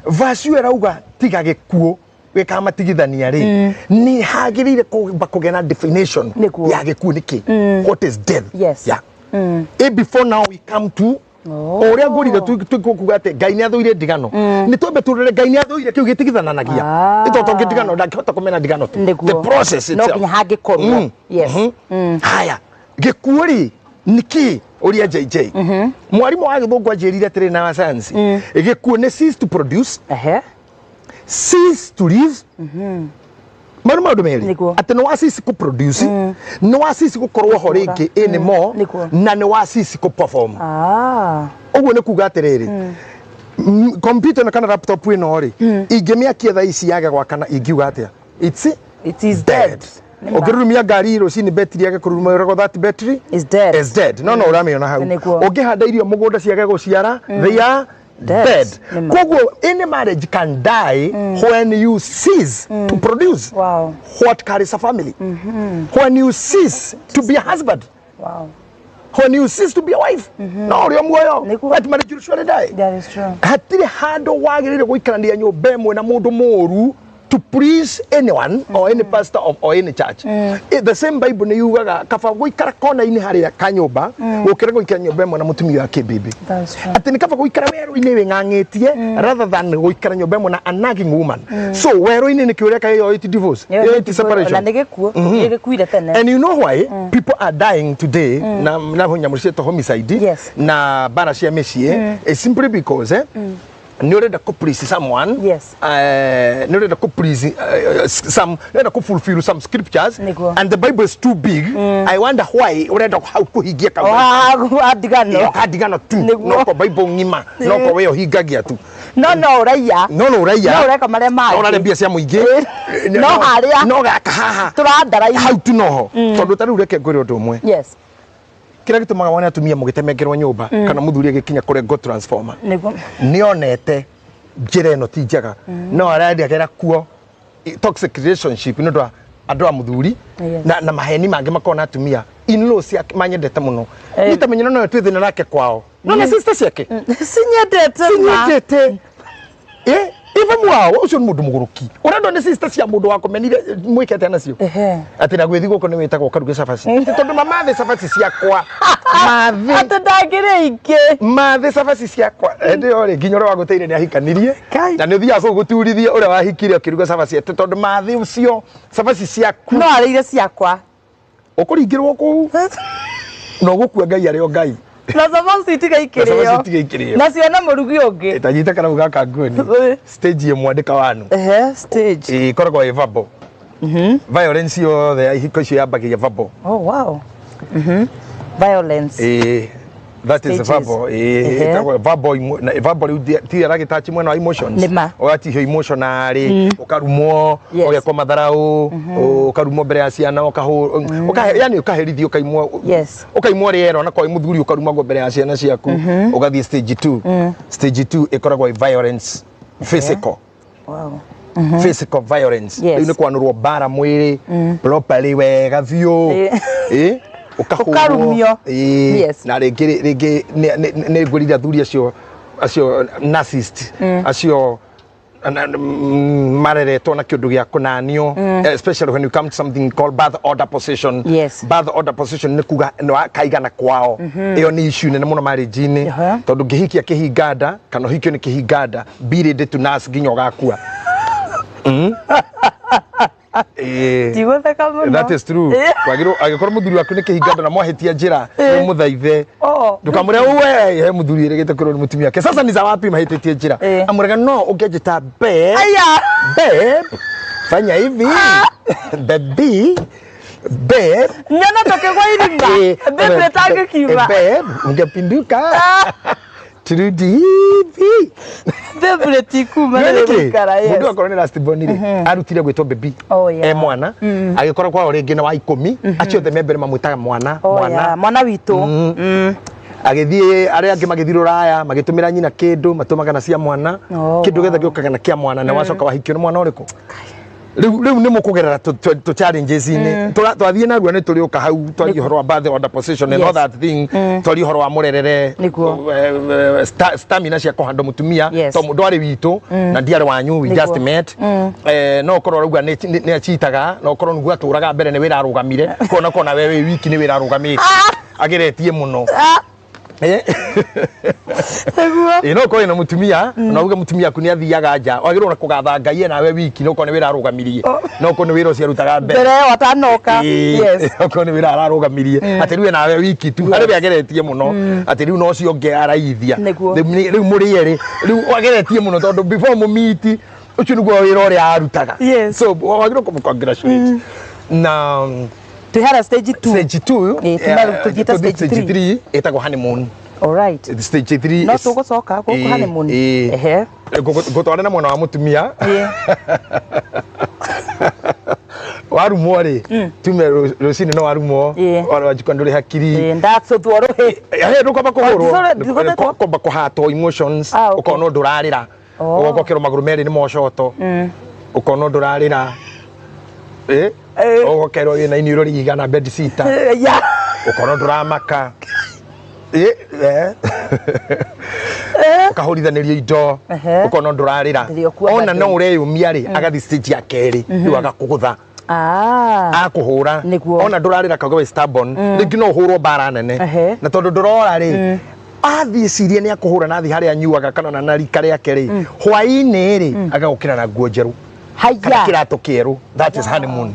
Verse ĩyo ĩrauga tiga gĩkuũ gĩkamatigithania rĩ, nĩ hagĩrĩire kũmba kũgĩa na definition Nĩguo. ya gĩkuũ nĩkĩ, what is death. Yes. Yeah. Before now we come to o ũrĩa ngũrire tũkuga atĩ Ngai nĩ athũire ndigano, nĩ twambe tũrore Ngai nĩ athũire kĩu gĩtigithananagia. Ah. Nĩ tondũ ndigano ndangĩhota kũmena ndigano tu. Nĩguo. The process No itself. nginya hangĩkorwo. Yes. Haya, gĩkuũ rĩ nĩkĩ? Ũria JJ mwarimũ wa gĩthũngũ anjĩrire atĩrĩ na wa science, gĩkuũ nĩ cease to produce, cease to live. Maru maũndũ merĩ. Nĩguo. Atĩ nĩ wa cease kũ produce, nĩ wa cease gũkorwo ho rĩngĩ anymore, Nĩguo. na nĩ wa cease kũ perform. Ah. Ũguo nĩ kuga atĩrĩrĩ, computer ĩno kana laptop ĩno rĩ, ingĩmĩakia thaa ici yage gwakana, ingiuga atĩa? It's It is dead. Ũngĩrurumia ngari rũcinĩ betiri yage kũruruma, ũragwo that battery Is dead. Is dead. No ũramĩona hau. Nĩguo. Ũngĩhanda irio mũgũnda ciage gũciara, they are Dead. dead. Nĩ ma. Koguo any marriage can die when you cease to produce what carries a family, when you cease to be a husband, when you cease to be a wife. No ũrĩ o muoyo, Nĩguo. that marriage will surely die. That is true. Hatirĩ handũ wagĩrĩire gũikarania nyũmba ĩmwe na mũndũ mũũru to please anyone or any pastor of, or any church. The same Bible nĩ yugaga kaba gũikara kona-inĩ harĩa ka nyũmba gũkĩra gũikara nyũmba ĩmwe na mũtumia wa kĩmbĩmbĩ. That is true. Atĩ nĩ kaba gũikara werũ-inĩ wĩng'ang'ĩtie rather than gũikara nyũmba ĩmwe na a nagging woman. So werũ-inĩ nĩkĩo ũreka ĩyo ĩti divorce, ĩyo ĩti separation. Na nĩ gĩkuũ. Nĩ gĩkuire tene. And you know why people are dying today na nyamũ ciĩtwo homicide na mbara cia mĩciĩ is simply because nĩ ũrenda kũ please someone. Nĩ ũrenda kũ please some, nĩ ũrenda kũ fulfill some scriptures Nĩguo. and the Bible is too big. I wonder why ũrenda hau kũhingia O haha ndigano. Ĩyo kandigano tu. Nĩguo. Noko Bible ng'ima noko we ũhingagia tu. No ũraiya. No ũraiya. No ũreka marĩa No mangĩ. ũrarĩa mbia cia mũingĩ. No harĩa. No gaka haha Tũrandara-inĩ. hau tu noho, tondũ ta rĩu reke ngwĩre ũndũ ũmwe. Kĩrĩa gĩtũmaga wone atumia mũgĩtemengerwo nyũmba kana mũthuri agĩkinya kũrengwo transformer, Nĩguo. nĩonete njĩra ĩno ti njega, no arendagĩra kuo toxic relationship nĩ ũndũ wa andũ a mũthuri na maheni mangĩ makorwo na atumia in-law ciake manyendete mũno. Niĩ ta menyero no twĩ thĩna nake kwao, no na sister ciake Cinyendete ma. Cinyendete. Iva mwao ũcio nĩ mũndũ mũgũrũki ũrendwo nĩ sister cia mũndũ wakomenire mwĩke atĩa nacio? Atĩ na gwĩthi gũkũ nĩ wĩtagwo ũkaruge cabaci. Atĩ tondũ mamathĩ cabaci ciakwa mathĩ. Atĩ ndangĩrĩa ingĩ. Mathĩ cabaci ciakwa hĩndĩ ĩyo rĩ, nginya ũrĩa wagũteire nĩ ahikanirie. Kai. Na nĩ ũthiaga kũu gũturithia ũrĩa wahikire ũkĩruga cabaci atĩ tondũ mathĩ ũcio cabaci ciaku. No arĩire ciakwa. Ũkũringĩrwo kũu na ũgũkua Ngai arĩ o Ngai. Na cabaci itiga Na cabaci ikĩrĩo. itiga ikĩrĩo. Na ciona mũrugi ũngĩ. Tanyita karamu gaka nguoni. Stage ĩmwe andĩka wanu. Stage. Ĩkoragwo ĩ verbal violence yothe ya ihiko icio yambagĩria verbal. Oh wow. Violence. That is Stages. verbal. Ĩtagwo verbal na verbal rĩu ti aragĩtachi mwena wa emotions. Nĩ ma. Ũgatihio emotionally, ũkarumwo, ũgekwo matharau, ũkarumwo mbere ya ciana, ũkahũrwo, yani ũkaherithio, ũkaimwo, ũkaimwo rĩera ona kwa mũthuri, ũkarumagwo mbere ya ciana ciaku, ũgathiĩ stage 2. Stage 2 ĩkoragwo ĩ violence physical. Physical violence. Rĩu nĩ kwanũrwo mbara mwĩrĩ properly wega biũ. Ũkahũrwo. Ũkarumio. Na rĩngĩ rĩngĩ nĩ ngwĩrire athuri acio narcissist acio mareretwo na kĩũndũ gĩa kũnanio, especially when you come to something called birth order position. Birth order position nĩ kuga nĩ wakaigana kwao. Ĩyo nĩ issue nene mũno marriage-inĩ, tondũ ngĩhikia kĩhinganda kana ũhikio nĩ kĩhinganda, be ready to nurse nginya ũgakua. Ndigũtheka mũno. That is true. Kwagĩrwo angĩkorwo mũthuri waku nĩ kĩhinganda na mwahĩtia njĩra, nĩ mũthaithe. Oh. Ndũkamũre uwe he mũthuri ĩrĩgĩte kwĩrwo nĩ mũtumia wake. Sasa ni za wapi mahĩtĩtie njĩra? Amũrega no ũngĩanjĩta babe. Aya. Babe. Fanya hivi. Baby. Babe. Nyona tũkĩgwa irima. Babe ĩtangĩkiuma. Babe, ungepinduka. Turudi hivi. Babe rĩtikuma Nĩ nĩkĩ? rĩgũikara. Mũndũ akorwo nĩ last born rĩ, arutire gwĩtwo baby Oh, yeah. e mwana, agĩkora kwao rĩngĩ na wa 10, acio othe me mbere mamwĩtaga mwana. Oh, Mwana. yeah. Mwana witũ. Agĩthiĩ arĩa angĩ magĩthiĩ rũraya magĩtũmĩra nyina kĩndũ matũmaga na cia mwana. Oh, Kĩndũ gĩothe gĩũkaga na kĩa mwana, na wacoka wahikio nĩ mwana ũrĩkũ? Rĩu nĩ mũkũgerera tũ challenges-inĩ. Twathiĩ narua nĩ tũrĩũka hau twarie ũhoro wa birth order position and all that thing, twarie ũhoro wa mũrerere. Nĩguo. Stamina cia kũhanda mũtumia. Yes. To mũndũ arĩ witũ na ndiarĩ wanyu, we Nĩguo. just met. No ũkorwo ũrauga nĩ achitaga, no ũkorwo nĩguo atũraga mbere nĩ wĩra arũgamire, kona kona we wĩ wiki nĩ wĩra arũgamĩte ageretie mũno. Nĩguo. Ĩ no ũkorwo wĩna mũtumia na uge mũtumia aku nĩ athiaga nja, wagĩrĩirwo na kũgatha Ngai nawe wiki, no ũkorwo nĩ wĩra arũgamirie, no ũkorwo nĩ wĩra ũcio arutaga mbere. Mbere ĩyo atanoka. Ĩĩ, okorwo nĩ wĩra ararũgamirie atĩ rĩu nawe wiki tu harĩ we ageretie mũno atĩ rĩu no ũcio ũngĩ araithia. Nĩguo. Rĩu mũrĩ erĩ rĩu ageretie mũno tondũ before mũmiti ũcio nĩguo wĩra ũrĩa arutaga. So wagĩrĩirwo kũmũ congratulate na Twĩ harĩa stage 2. Stage 2. Ĩĩ, tũthiĩte stage stage 3. 3 ĩtagwo honeymoon. All right. Stage 3. No tũgũcoka gũkũ honeymoon. Ehe. Ngũtware na mwena wa mũtumia. Warumwo rĩ, tume rũcinĩ no warumwo. Wanjikwa ndũrĩ hakiri. Ĩĩ, ndacũthwo rũhĩ. He ndũkwamba kũhũrwo. Ndigũthethwo? Kwamba kũhatwo emotions. Ah, okay. Ũkona ũndũ ũrarĩra. Oh. Ũgoka ũkerwo magũrũ merĩ nĩ mocoto. Ũkona ũndũ ũrarĩra. Ũgokerwo wĩna iniũrũ rĩigana bed sitter. Ũkona ndũramaka. Ũkahũrithanĩrio indo. Ũkona ndũrarĩra. Ndĩrĩ okuo Ona bado. no ũreyũmia rĩ, agathiĩ stage ya kerĩ rĩu agakũgũtha. Akũhũra. Nĩguo. Ona ndũrarĩra kauga wĩ stubborn, rĩngĩ no ũhũrwo mbara nene. Na tondũ ndũrora rĩ, athiĩ cirie nĩ akũhũra na athiĩ harĩa anyuaga kana ona na rika rĩake rĩ, hwaĩ-inĩ rĩ agagũkĩra na nguo njerũ kana Haya. kĩratũ kĩerũ. That is honeymoon.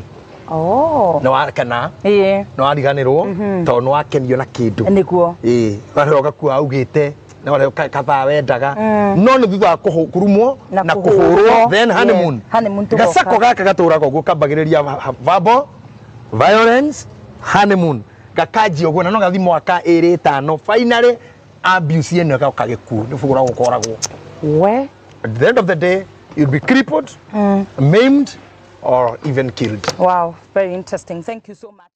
Oh. Nĩ wakena. Nĩ wariganĩrwo tondũ nĩ wakenio na kĩndũ. Nĩguo. Ĩĩ, warĩa ũgakua augĩte na warĩa kathaa wendaga, no nĩ thutha wa kũrumwo na na kũhũrwo. kũhũrwo, then honeymoon. Honeymoon tũgoka. Gacako gaka gatũraga ũguo, kambagĩrĩria verbal violence, honeymoon, gakanjia ũguo na no gathi mwaka ĩrĩ ĩtano, finally abuse ĩno ĩgoka gĩkuũ, nĩ kũgũragwo kũragwo. We. At the end of the day you'll be crippled, maimed or even killed. Wow, very interesting. Thank you so much.